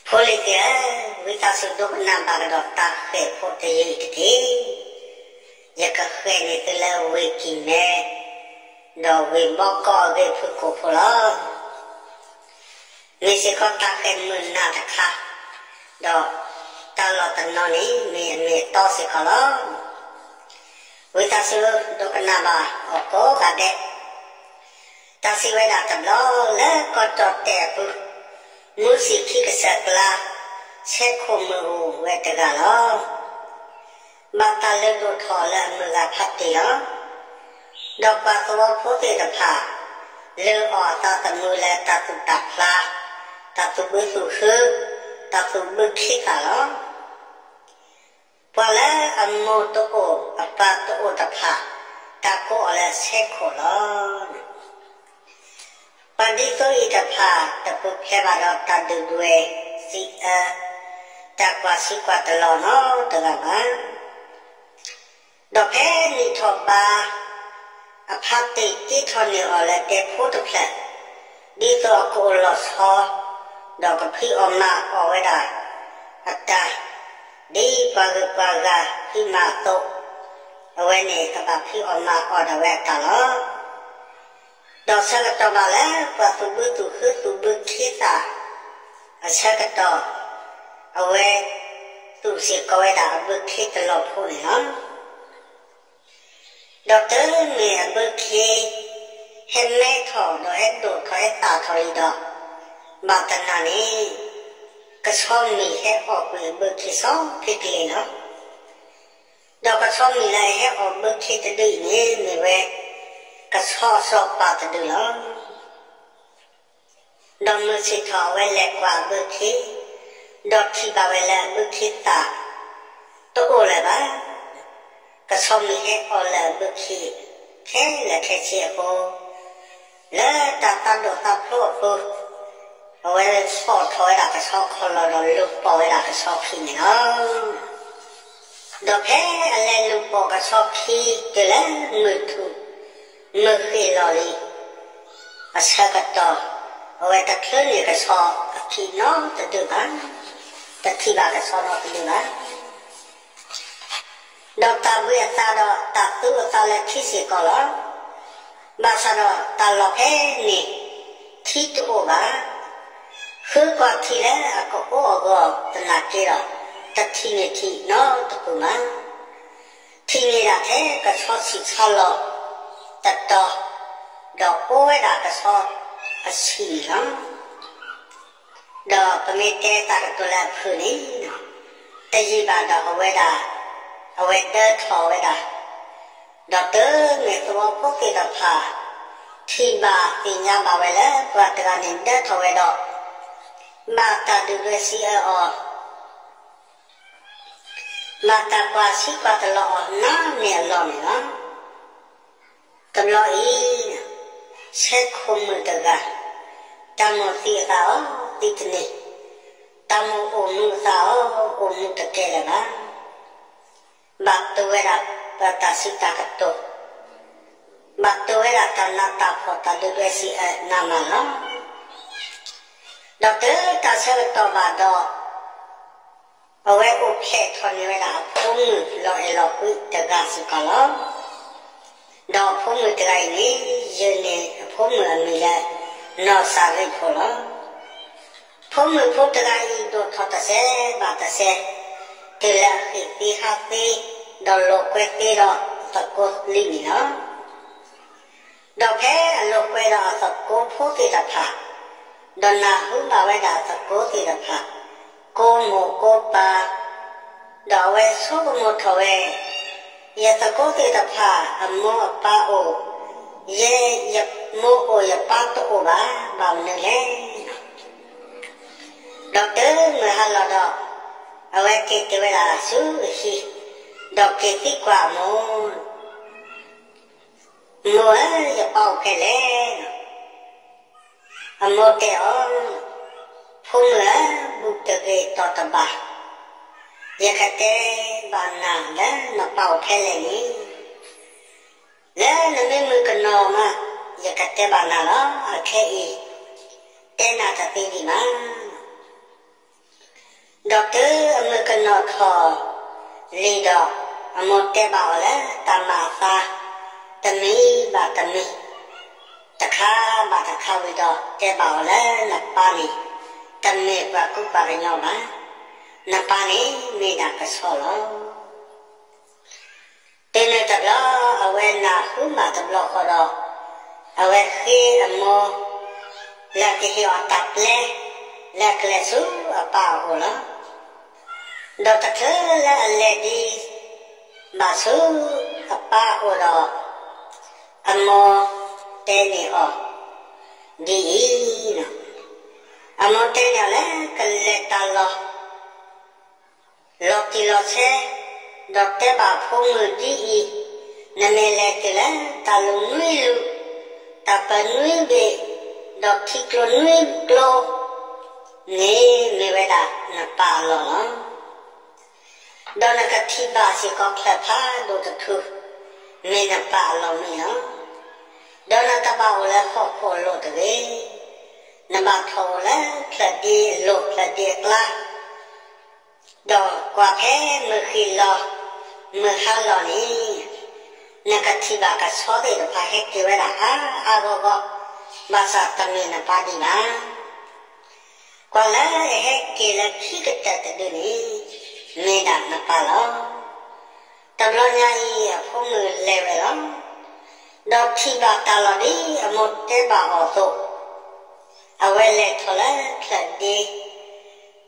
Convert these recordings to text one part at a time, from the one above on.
ဖိလံၤသ့ၣ်ဧၢ, ဝံသးစူၤဒိကနၣ်ဘၣ်ကဒီးတၢ်ဃဲၤဖိတယုၢ်အံၤတက့ၢ်. ယကဃဲၤန့ၢ်သုလၢဝ့ၢ်ကံၢ်မဲ ဒီးဝ့ၢ်ဘီကီၢ်အဂ့ၢ်ဖုၣ်ကိာ်ဖိလီၤ. မ့ၢ်စ့ၢ်ကီးတၢ်ဃဲၤမုာ်နၢ်တခါ, ဒီးတၢ်လီၢ်တနီၤန့ၣ် မ့ၢ်အမ့ၢ်အတီစ့ၢ်ကီးလီၤ. ဝံသးစူၤဒိကနၣ်ဘၣ်အီၤကိးဂၤဒဲး. တၢ်စံးဝဲဒၣ်တဘျီလၢကီၢ်တီၢ်တဲာ်အပူၤ, မူဆံၣ်ခံကစၢၢ်ကျါ ဆဲခိၣ်မုၢ်အိၣ်ဝဲတဂၤလီၤ. ဘၣ်တၢ်လုၢ်ဒိၣ်ထီၣ်လၢအမုၢ်ဂၤဖးတ့ၢ်လီၤ. ဒီးပှၤသဝီဖိသ့ၣ်တဖၣ် လုၢ်အီၣ်အသးသမူလၢတၢ်သူၣ်တၢ်ဖျး, တၢ်သူၣ်ဘုသူၣ်ဟု, တၢ်သူၣ်ဘုခံသးလီၤ. ပှၤလၢအမိၢ်တအိၣ်အပၢ်တအိၣ်တဖၣ် တၢ်ကိးအီၤလၢဆဲခိၣ်လီၤ. ပှၤဒ်သိးအံၤတဖၣ် တပူၤဖျဲးဘၣ်ဒီးတၢ်ဒုၣ်ဒွဲၣ်စံးအၢ, တၢ်ကွၢ်ဆံးကွၢ်တလီၤနီတဂၤဘၣ်. ဒီးဖဲနံၣ်ထီၣ်ဘါ အဖါတ့ၢ်တ့ထီၣ်န့ၢ်အီၤလၢတဲဖိတဖျၢၣ်, ဒ်သိးအကအိၣ်လီၤဆီ, ဒီးကဖံးအီၣ်မၤအီၣ်ဝဲဒၣ်အတၢ်, ဒ်ပှၤဂုၤပှၤဂၤဖံးမၤအသိး, အဝဲန့ၣ်ကဘၣ်ဖံးအီၣ်မၤအီၣ်ဒၣ်ဝဲအတၢ်လီၤ. ဒီးဆၢကတီၢ်ဘၣ်လၢပှၤသူၣ်ဘုသူၣ်ဟုသူၣ်ဘုခံသး အဆၢကတီၢ်, အဝဲသူၣ်စ့ၢ်ကီးဝဲဒၣ်အဘုခ့တလီၤဖိန့ၣ်လီၤ. ဒီးတုၤမ့ၢ်အဘုခ့ ဟဲမဲထီၣ်ဒီးဟဲဒိၣ်ထီၣ်ဟဲသၣ်ထီၣ်လံဒီး, ဘၣ်တနၤန့ၣ် ကဆီမံၤဟဲအီၣ်ကွံာ်အဘုခ့စီၤဖ့ကလ့ၤလီၤ. ဒီးကဆီမံၤလၢအဟဲအီၣ်ဘုခ့တဒုအံၤန့ၣ် မ့ၢ်ဝဲကဆီစီၤပၤတဒုလီၤ. ဒီးမုၢ်ဆ့ၣ်ထီၣ်အဝဲလဲၤကွၢ်အဘုခ့, ဒီးထံၣ်ဘၣ်ဝဲလၢအဘုခ့သၣ်တအိၣ်လၢၤဘၣ်. ကဆီမံၤဟဲအီၣ်လၢအဘုခ့ခဲလၢာ်ခဲဆ့အဃိ, လၢတၢ်သးဒိၣ်သးဖျိးအဃိ, အဝဲဆီၣ်ထီၣ်ဝဲဒၣ်ကဆီခီၣ်လီၤဒီးလူၤပိာ်ဝဲဒၣ်ကဆီခံန့ၣ်လီၤ. ဒီးဖဲအလဲၤလူၤပိာ်ကဆီခံတုၤလၢမုၢ်ထူၣ်မုၢ်ဃ့ၢ်လီၤလံအဆၢကတီၢ်, အဝဲတချုးန့ၢ်ကဆီအခံနီတဒုဘၣ်, တထံၣ်ဘၣ်ကဆီနီတဒုဘၣ်. ဒီးတၢ်ဘှံးအသးဒီးတၢ်သူအသးလၢထံစ့ၢ်ကီးလီၤ. ဘၣ်ဆၣ်ဒီးတၢ်လီၢ်ဖဲန့ၣ် ထံတအိၣ်ဘၣ်. ဃုကွၢ်ထံၣ်လၢအကအိအဂီၢ်သနာ်က့ဒီး, တထံၣ်န့ၢ်ထံနီတပူၤဘၣ်. ထံၣ်န့ၢ်ဒၣ်ထဲကဆီဆံၣ်ဆါလီၤတတီၤ, ဒီးအိၣ်ဝဲဒၣ်ကဆီအဆံၣ်န့ၣ်လီၤ. ဒီးပမ့ၢ်တဲတၢ်ကတိၤလၢအဖုၣ်န့ၣ်, တယံာ်ဘၣ်ဒီးအဝဲဒၣ်, အဝဲဒၢထီၣ်ဝဲဒၣ်, ဒီးတုၤမ့ၢ်သဝီဖိသ့ၣ်တဖၣ် ထံၣ်ဘၣ်သ့ၣ်ညါဘၣ်ဝဲလၢပှၤတဂၤန့ၣ်ဒၢထီၣ်ဝဲဒီး, ဘၣ်တၢ်ဒုၣ်ဒွဲၣ်စံးအၢအီၤ, ဘၣ်တၢ်ကွၢ်ဆံးကွၢ်တလီၤအီၤနၤန့ၢ်အလီၢ်န့ၣ်လီၤ. တဘျီအံၤ, ဆဲခိၣ်မုၣ်တဂၤ, တၢ်မိၣ်သံအသးအီၤသံတန့ၢ်, တၢ်မိၣ်အိၣ်မူအသးအီၤအိၣ်မူတကဲလၢၤဘၣ်. ဘၣ်တိၢ်ဝဲဒၣ်ပတၢ်စံးတၢ်ကတိၤ, ဘၣ်တိၢ်ဝဲဒၣ်တၢ်နးတၢ်ဖှီၣ်တၢ်ဒုၣ်ဒွဲၣ်စံးအၢနၤမးလီၤ. ဒီးတုၤတၢ်ဆၢကတီၢ်ဘၣ်ဒီး, အဝဲအိၣ်ဖျဲၣ်ထီၣ်န့ၢ်ဝဲဒၣ်အဖိမုၣ်လီၤအဲၣ်လီၤကွံတဂၤစ့ၢ်ကီးလီၤ. ဒီးအဖိမုၣ်တဂၤအံၤန့ၣ်, ယုၢ်န့ၢ်အဖိမုၣ်အမံၤလၢနီၢ်စၤရ့းဖိလီၤ. ဖိမုၣ်ဖိတဂၤအံၤဒိၣ်ထီၣ်တစဲးဘၣ်တစဲး, တုၤလၢအဃ့ၢ်သ့ဟးသ့, ဒီးလိာ်ကွဲသ့ဒီးသကိးလံန့ၣ်လီၤ. ဒီးဖဲအလိာ်ကွဲဒီးအသကိးဖိသ့ၣ်တဖၣ်, ဒီးနၢ်ဟူဘၣ်ဝဲဒၣ်အသကိးသ့ၣ်တဖၣ်, ကိးမိၢ်ကိးပၢ်, ဒီးအဝဲဆိကမိၣ်ထီၣ်ဝဲ, ယသကိးသ့ၣ်တဖၣ်အမိၢ်အပၢ်အိၣ်, ယဲယမိၢ်အိၣ်ယပၢ်တအိၣ်ဘၣ်, ဘၣ်မနုၤလဲၣ်. ဒီးတုၤမုၢ်ဟါလီၤဒီး, အဝဲက့ၤတုၤဝဲဒၣ်ဆူအဟံၣ်, ဒီးက့ၤသံကွၢ်အမိၢ်, မိၢ်ဧၢ, ယပၢ်အိၣ်ဖဲလဲၣ်. အမိၢ်တဲအီၤ, ဖိမုၣ်ဧၢ, ဘူးတဂ့ၤတီၢ်တဘၣ်, ယကတဲဘၣ်နၤလၢနပၢ်အိၣ်ဖဲလဲၣ်န့ၣ်, လၢနမ့ၢ်မုၣ်ကနီၤမး, ယကတဲဘၣ်နၤလီၤ. အခဲအံၤ, တဲနၤတသ့ဒံးဘၣ်. ဒီးတုၤအမုၢ်ကနီၤထီၣ်လံဒီး, အမိၢ်တဲဘၣ်အီၤလၢတၢ်မၤအသး, တမံၤဘၣ်တမံၤ, တခါဘၣ်တခါဝံၤဒီး တဲဘၣ်အီၤလၢနပၢ်န့ၣ် တမ့ၢ်ပှၤကူပှၤကညီဘၣ်. နပၢ်န့ၣ်မ့ၢ်ဒၣ်ကဆီလီၤ. တုၤနုၤတဘျီအဝဲနၢ်ဟူဘၣ်တဘျီဃီဒီး, အဝဲဃ့အမိၢ် လၢကဟ့ၣ်အီၤတၢ်ပျဲ လၢကလဲၤဆူအပၢ်အအိၣ်လီၤ. ဒီးတချုးလၢအလဲၤဒံးဘၣ်ဆူအပၢ်အအိၣ်ဒီး, အမိၢ်တဲန့ၢ်အီၤဒ်အံၤ, အမိၢ်တဲန့ၢ်အီၤလၢကလဲၤတၢ်လီၢ် လီၤတံၢ်လီၤဆဲး, ဒီးတဲဘၣ်ဖိမုၣ်ဒ်အံၤ, နမ့ၢ်လဲၤတုၤလၢတၢ်လူၢ်နွံလူၢ်, တၢ်ပၢၤနွံဘ့ၣ်, ဒီးထံကျိနွံကျိန့ၣ် မ့ၢ်ဝဲဒၣ်နပၢ်အလီၢ်လီၤ. ဒီးနကထံၣ်ဘၣ်စ့ၢ်ကီးချၢၣ်ဖးဒိၣ်တထူၣ်, မ့ၢ်နပၢ်အလီၢ်မ့ၢ်လီၤ. ဒီးနတဘၣ်အိၣ်လၢဟီၣ်ခိၣ်အလိၤတဂ့ၤ, နဘၣ်ထီၣ်အိၣ်လၢချၢၣ်ဒ့အလိၤ ချၢၣ်ဒ့အကျါ, ဒီးကွၢ်ဖဲမုၢ်ဃ့ၢ်လီၤ မုၢ်ဟါလီၤန့ၣ်, နကထံၣ်ဘၣ်ကဆီသ့ၣ်တဖၣ်ဟဲက့ၤဝဲဒၣ်အါအါဂီၢ်ဂီၢ်, ဘၣ်ဆၣ်တမ့ၢ်နပၢ်ဒံးဘၣ်. ကွၢ်လၢအဟဲက့ၤလၢခံကတၢၢ်တဒုန့ၣ်, မ့ၢ်ဒၣ်နပၢ်လီၤ. တဘျီညါအံၤအဖိမုၣ်လဲၤဝဲလီၤ. ဒီးထံၣ်ဘၣ်တၢ်လီၢ်ဒ်အမိၢ်တဲဘၣ်အီၤအသိး, အဝဲလဲၤထီၣ်လၢချၢၣ်ဒ့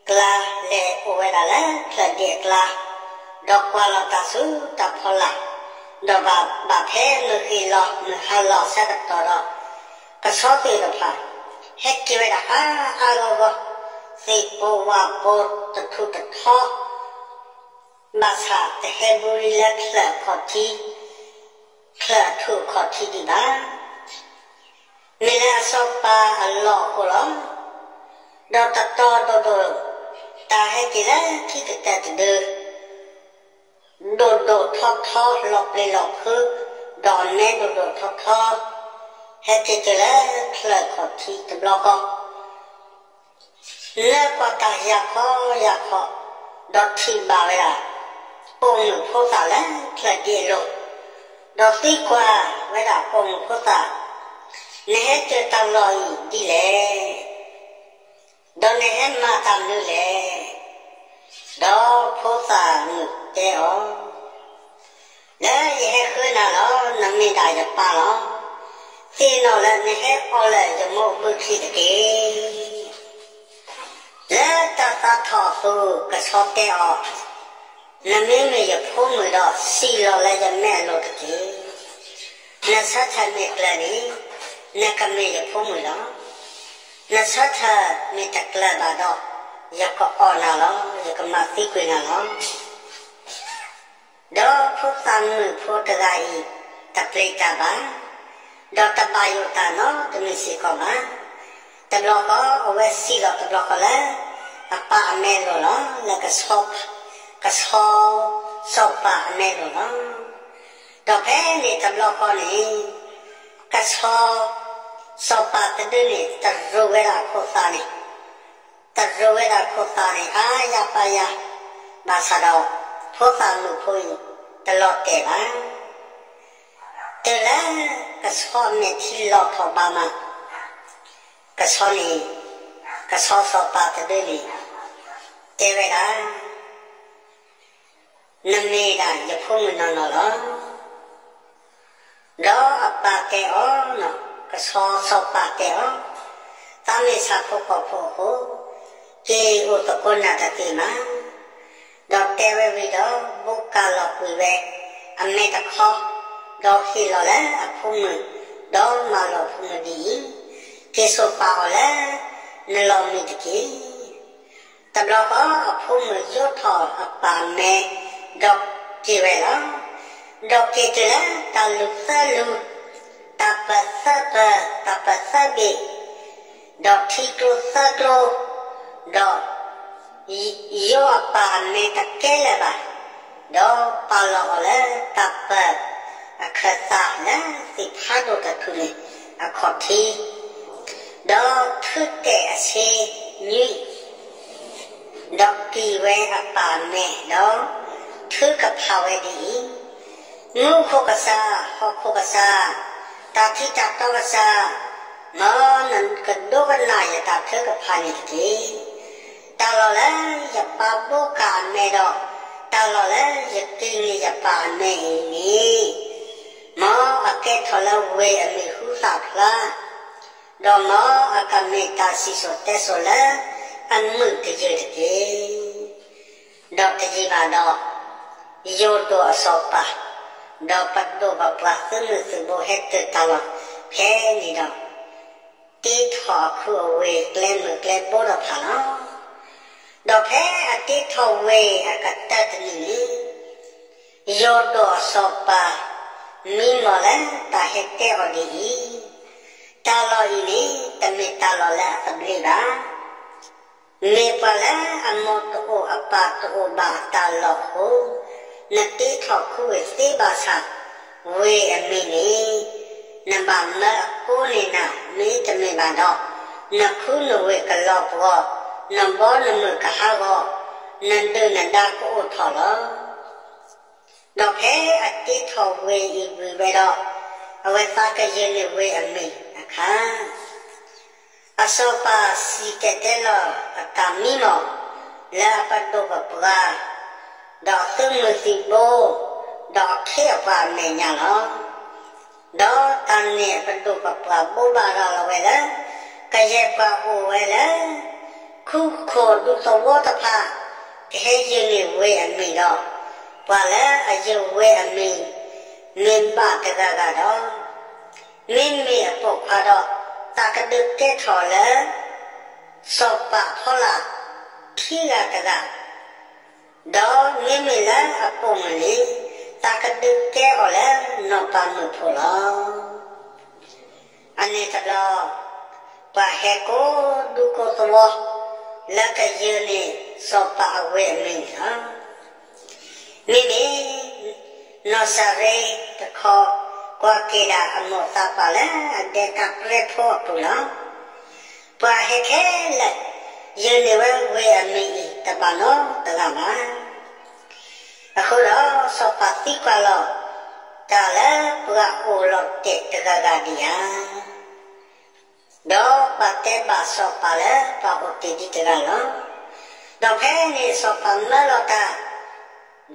ကျါ, လဲၤအိၣ်ဝဲဒၣ်လၢချၢၣ်ဒ့အကျါ, ဒီးကွၢ်လီၤတၢ်ဆူတၢ်ဖီလာ်, ဒီးဘၣ်ဖဲမုၢ်ဃ့ၢ်လီၤမုၢ်ဟါလီၤဆၢကတီၢ်ဒီး, ကဆီသ့ၣ်တဖၣ် ဟဲက့ၤဝဲဒၣ်အါအါဂီၢ်ဂီၢ်, သ့ၣ်ပိဝၣ်ပိတထူးတထီ, ဘၣ်ဆၣ်တဟဲဘူးလၢချၢၣ်အခီၣ်ထံး, ချၢၣ်အထူၣ်အခီၣ်ထံးဒံးဘၣ်. မ့ၢ်လၢအစီၤပၤအလီၢ်အဃိလီၤ. ဒီးတတီၤဒိၣ်ဒိၣ်, တၢ်ဟဲက့ၤလၢခံကတၢၢ်တဒု, ဒိၣ်ဒိၣ်ထီထီ လီၤပျံၤလီၤဖုး, ဒီးမဲဒိၣ်ဒိၣ်ထီထီ, ဟဲက့ၤတုၤလၢချၢၣ်အခီၣ်ထံးတဘျီဃီ, နၢကွၢ်တၢ်ယၢ်ခီယၢ်ခီ, ဒီးထံၣ်ဘၣ်ဝဲဒၣ် ပိာ်မုၣ်ဖိသၣ်လၢချၢၣ်ဒ့အလိၤ, ဒီးသံကွၢ်ဝဲဒၣ်ပိာ်မုၣ်ဖိသၣ်, နဟဲတုၤတၢ်လီၢ်အံၤဒ်လဲၣ်, ဒီးနဟဲမၤတၢ်မနုၤလဲၣ်. ဒီးဖိသၣ်မုၣ်တဲအီၤ, လၢယဟဲဃုနၤလီၤ, နမ့ၢ်ဒၣ်ယပၢ်လီၤ. သ့ၣ်နီၣ်လၢနဟဲအီၣ်လၢယမိၢ်အဘုချံတက့ၢ်. လၢတၢ်သးထီၣ်အပူၤ ကဆီတဲအီၤ, နမ့မ့ၢ်ယဖိမုၣ်ဒီး စံၣ်လီၤလၢယမဲာ်အလိၤတက့ၢ်. နဆၢထၢၣ်မ့ၢ်ကျၢၤန့ၣ်, နကမ့ၢ်ယဖိမုၣ်လီၤ. နဆၢထၢၣ်မ့ၢ်တကျၢၤဘၣ်ဒီး, ယကအီၣ်နၤလီၤ, ယကမၤသံကွံာ်နၤလီၤ. ဒီးဖိသၣ်မုၣ်ဖိတဂၤအံၤ တပျံၤတၢ်ဘၣ်, ဒီးတဘၣ်ယိၣ်တၢ်နီတမံၤစ့ၢ်ကီးဘၣ်. တဘျီဃီအဝဲစံၣ်လီၤတဘျီဃီလၢ အပၢ်အမဲာ်လိၤလီၤ, လၢ ကဆီစီၤပၤအမဲာ်လိၤလီၤ. ဒီးဖဲန့ၣ်တဘျီဃီန့ၣ်, ကဆီ စီၤပၤတဒုန့ၣ် တရူးဝဲဒၣ်အဖိသၣ်န့ၣ်, တရူးဝဲဒၣ်အဖိသၣ်န့ၣ် အါယၤပါယၤ, ဘၣ်ဆၣ်ဒီး ဖိသၣ်မုၣ်ဖိအံၤ တလီၤတဲာ်ဘၣ်. တုၤလၢကဆီမဲာ်ထံလီၤထီၣ်ဘးမး, ကဆီန့ၣ်, ကဆီစီၤပၤတဒုန့ၣ် တဲဝဲဒၣ်, နမ့ၢ်ဒၣ်ယဖိမုၣ်နီၢ်နီၢ်လီၤ. ဒီးအပၢ်တဲအီၤ, ကဆီစီၤပၤတဲအီၤ, သးမ့ၢ်ဆၣ်ဖိကီၢ်ဖိအဃိ, က့ၤအိၣ်သကိးနၤတသ့မး. ဒီးတဲဝဲဝံၤဒီး ဘိးကၢ်လီၤကွံာ်ဝဲ အမဲာ်တခီ, ဒီးဟ့ၣ်လီၤလၢအဖိမုၣ်, ဒီးမၢလီၤအဖိမုၣ်ဒ်အံၤ, က့ၤစိာ်ပာ်အီၤလၢနလီၢ်မံၤတက့ၢ်. တဘျီဃီအဖိမုၣ်ယိးထီၣ်အပၢ်အမဲာ်, ဒီးက့ၤဝဲလီၤ. ဒီးက့ၤတုၤလၢတၢ်လူၢ်သၢလူၢ်, တၢ်ပၢၤသၢပၢၤ, တၢ်ပၢၤသၢဘ့ၣ်, ဒီးထံကျိသၢကျိ, ဒီး ယိးအပၢ်အမဲာ်တကဲလၢၤဘၣ်, ဒီးပာ်လီၤအီၤလၢတၢ်ပၢၤအခၢၣ်သးလၢသ့ၣ်ဖးဒိၣ်တထူၣ်န့ၣ်အခီၣ်ထံး, ဒီးထုးတဲာ်အဆ့နွံ ဒီးကံၢ်ဝဲအပၢ်အမဲာ်ဒီး ထုကဖၣ်ဝဲဒ်အံၤ, မူခိၣ်ကစၢ်, ဟီၣ်ခိၣ်ကစၢ်, တၢ်ထံတၢ်တီကစၢ်, မ်နကဒိကနၣ်ယတၢ်ထုကဖၣ်န့ၣ်တက့ၢ်. တၢ်လီၢ်လၢယပာ်ဘိးကၢ်အမဲာ်ဒီး တၢ်လီၢ်လၢယက့ၤန့ၢ်ယပၢ်အမဲာ်အံၤန့ၣ်, မ်အကဲထီၣ်လၢဝ့ၢ်အမံၤဟူသၣ်ဖျါ, ဒီးမ်အကမ့ၢ်တၢ်စံၣ်စိၤတဲစိၤလၢအမုာ်တယုၢ်တက့ၢ်. ဒီးတယံာ်ဘၣ်ဒီး, ယိၤဒိၣ်အစီၤပၤ, ဒီးပဒိၣ်ပပှၢ်သုးမုၢ်သုးဘိဟဲတ့ၢ်တၢ်လီၢ်ဖဲန့ၣ်ဒီး, တ့ထီၣ်အခုအဝ့ၢ်ကျဲမုၢ်ကျဲဘိတဖၣ်လီၤ. ဒီးဖဲအတ့ထီၣ်ဝ့ၢ်အကတၢၢ်တနံၤန့ၣ်, ယိၤဒိၣ်အစီၤပၤ မံမီၢ်လၢတၢ်ဟဲတဲအီၤဒ်အံၤ, တၢ်လီၢ်အံၤန့ၣ် တမ့ၢ်တၢ်လီၢ်လၢအသဘျ့ဘၣ်. မ့ၢ်ပှၤလၢအမိၢ်တအိၣ်အပၢ်တအိၣ်ဘၣ်အတၢ်လီၢ်အဃိ, နတ့ထီၣ်ခူဝ့ၢ်သ့ဘၣ်ဆၣ်, ဝ့ၢ်အမံၤန့ၣ် နဘၣ်မၢအကိးန့ၢ်နၤ, မ့တမ့ၢ်ဘၣ်ဒီး, နခူနဝ့ၢ်ကလီၤပှီၢ်, နဘီနမုၢ်ကဟးဂီၤ, နဒုၣ်နဒါကအိၣ်ထီၣ်လီၤ. ဒီးဖဲအတ့ထီၣ်ဝ့ၢ်အံၤဝံၤဝဲဒီး, အဝဲသးကယုၢ်န့ၢ်ဝ့ၢ်အမံၤအခါ, အစီၤပၤစံၣ်တဲၤတဲလီၤအတၢ်မံမီၢ် လၢအပဒိၣ်ပပှၢ်, ဒီးအသုးမုၢ်သံၣ်ဘိ, ဒီးအခ့အပှၤအမဲာ်ညါလီၤ. ဒီးတၢ်န့ၣ်အပဒိၣ်ပပှၢ်ဘိးဘၣ်ရၤလီၤဝဲလၢ, ကယဲၢ်ပှၤအိၣ်ဝဲလၢ ခူခိၣ်ဒူသဝီတဖၣ် ကဟဲယုၢ်န့ၢ်ဝ့ၢ်အမံၤဒီး, ပှၤလၢအယုၢ်ဝ့ၢ်အမံၤ မ့ၢ်ဘၣ်တဂၤဂၤဒီး, မ့မ့ၢ်အပိာ်ခွါဒီး သးကဒုးကဲထီၣ်လၢ စီၤပၤအဖီလာ် ခံဂၤတဂၤ, ဒီးမ့မ့ၢ်လၢအပိာ်မုၣ်န့ၣ် သးကဒုးကဲအီၤလၢနီၢ်ပၤမုၣ်ဖိလီၤ. အန့ၣ်တဘျီ, ပှၤဟဲကိးဒူကိးသဝီ လၢကယုၢ်န့ၢ်စီၤပၤအဝ့ၢ်အမံၤန့ၣ်လီၤ. မ့မ့ၢ် နီၢ်စၤရ့းတခီ, ကွၢ်က့ၤဒၣ်အမိၢ်သးပှၢ်လၢအဒဲတၢ်ပြဲဖိအပူၤလီၤ. ပှၤဟဲခဲလၢာ် ယုၢ်န့ၢ်ဝဲဝ့ၢ်အမံၤအံၤတဘၣ်နီတဂၤဘၣ်. အဃိဒီးစီၤပၤသံကွၢ်လီၤ တၢ်လၢပှၤအိၣ်လီၤတဲာ်တဂၤဂၤဒံးဧါ. ဒီးပှၤတဲဘၣ်စီၤပၤလၢပှၤအိၣ်တ့ၢ်ဒံးတဂၤလီၤ. ဒီးဖဲန့ၣ်စီၤပၤမၢလီၤတၢ်,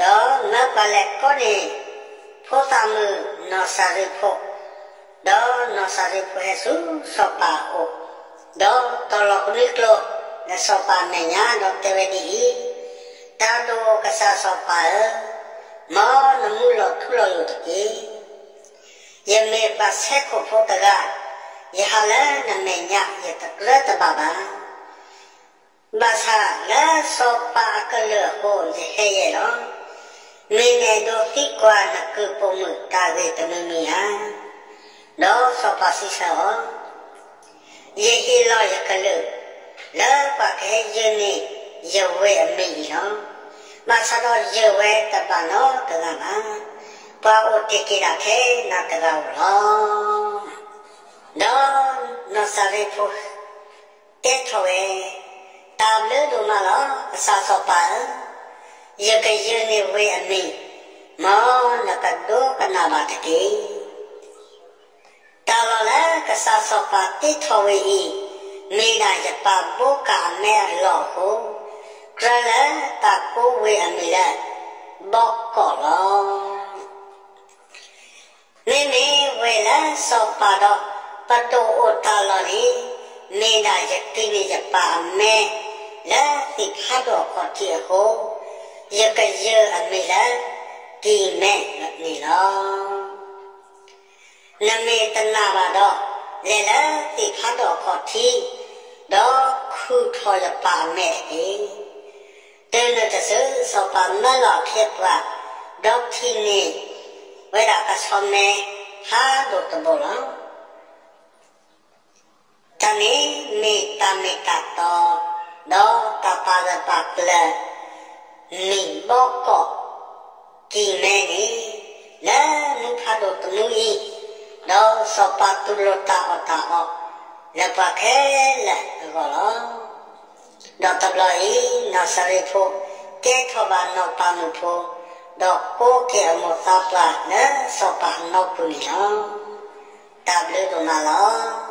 ဒီးမၢပှၤလဲၤကိးန့ၢ် ဖိသၣ်မုၣ်နီၢ်စၤရ့းဖိ, ဒီးနီၢ်စၤရ့းဖိဟဲဆူစီၤပၤအအိၣ်, ဒီးတီၤလီၤကနွံကျိာ် လၢစီၤပၤအမဲာ်ညါဒီးတဲဝဲဒ်အံၤ, တၢ်ဒိၣ်ကစၢ်စီၤပၤဧၢ, မ်နမူလီၤထူလီၤယိာ်တက့ၢ်. ယမ့ၢ်ပှၤဆဲးခိၣ်ဖိတဂၤ, ယဟးလၢနမဲာ်ညါယတကြၢးတဘၣ်ဘၣ်. ဘၣ်ဆၣ်လၢစီၤပၤအကလုၢ်အဃိယဟဲယဲလီၤ. မ့ၢ်နဲၣ်ဒိးသံကွၢ်နကုၢ်ပိာ်မုၣ်တၢ်ဂ့ၢ်တမံၤမံၤဧါ. ဒီးစီၤပၤစံးဆၢအီၤ, ယဟ့ၣ်လီၤယကလုၢ် လၢပှၤကဟဲယုၢ်န့ၢ်ယဝ့ၢ်အမံၤအံၤလီၤ. ဘၣ်ဆၣ်ဒီးယုၢ်ဝဲတဘၣ်နီတဂၤဘၣ်. ပှၤအိၣ်တ့ၢ်က့ၤဒၣ်ထဲနၤတဂၤဧိၤလီၤ. ဒီးနီၢ်စၤရ့းဖိတဲထီၣ်ဝဲ, တၢ်ဘျုးဒိၣ်မးလီၤ ကစၢ်စီၤပၤဧၢ, ယကယုၢ်န့ၢ်ဝ့ၢ်အမံၤ, မ်နကဒိကနၣ်ဘၣ်တက့ၢ်. တၢ်လီၢ်လၢကစၢ်စီၤပၤတ့ထီၣ်ဝ့ၢ်အံၤ, မ့ၢ်ဒၣ်ယပာ်ဘိးကၢ်အမဲာ်အလီၢ်အဃိ, ကြၢးလၢတၢ်ကိးဝ့ၢ်အမံၤလၢ ဘီကီၢ်လီၤ. မ့မ့ၢ်ဝ့ၢ်လၢစီၤပၤဒီးပဒိၣ်အိၣ်တၢ်လီၢ်န့ၣ်, မ့ၢ်ဒၣ်ယက့ၤန့ၢ်ယပၢ်အမဲာ် လၢသ့ၣ်ဖးဒိၣ်အခီၣ်ထံးအဃိ, ယကယုၢ်အမံၤလၢ ကံၢ်မဲန့ၣ်လီၤ. နမ့ၢ်တနာ်ဘၣ်ဒီး, လဲၤလၢသ့ၣ်ဖးဒိၣ်အခီၣ်ထံး, ဒီးခူၣ်ထီၣ်ယပၢ်အမဲာ်တက့ၢ်. တုၤနုၤတစုစီၤပၤမၢလီၤအခ့အပှၤ, ဒီးထံၣ်န့ၢ်ဝဲဒၣ်ကဆီမဲဖးဒိၣ်တဘိလီၤ. တၢ်န့ၣ်မ့ၢ်တၢ်မ့ၢ်တၢ်တီ, ဒီးတၢ်ပာ်ဂၢၢ်ပာ်ကျၢၤ မံၤဘီကီၢ် ကံၢ်မဲန့ၣ်, လၢမူဖးဒိၣ်တမူအံၤ, ဒီးစီၤပၤတူၢ်လိာ်တၢ်အီၣ်တၢ်အီ လၢပှၤခဲလၢာ်အဂီၢ်လီၤ. ဒီးတဘျီအံၤ နၤစၤရ့းဖိ ကဲထီၣ်ဘၣ်နီၢ်ပၤမုၣ်ဖိ, ဒီးကိးက့ၤအမိၢ်သးပှၢ်လၢစီၤပၤအနီၢ်ခိၣ်န့ၣ်လီၤ. တၢ်ဘျုးဒိၣ်မးလီၤ.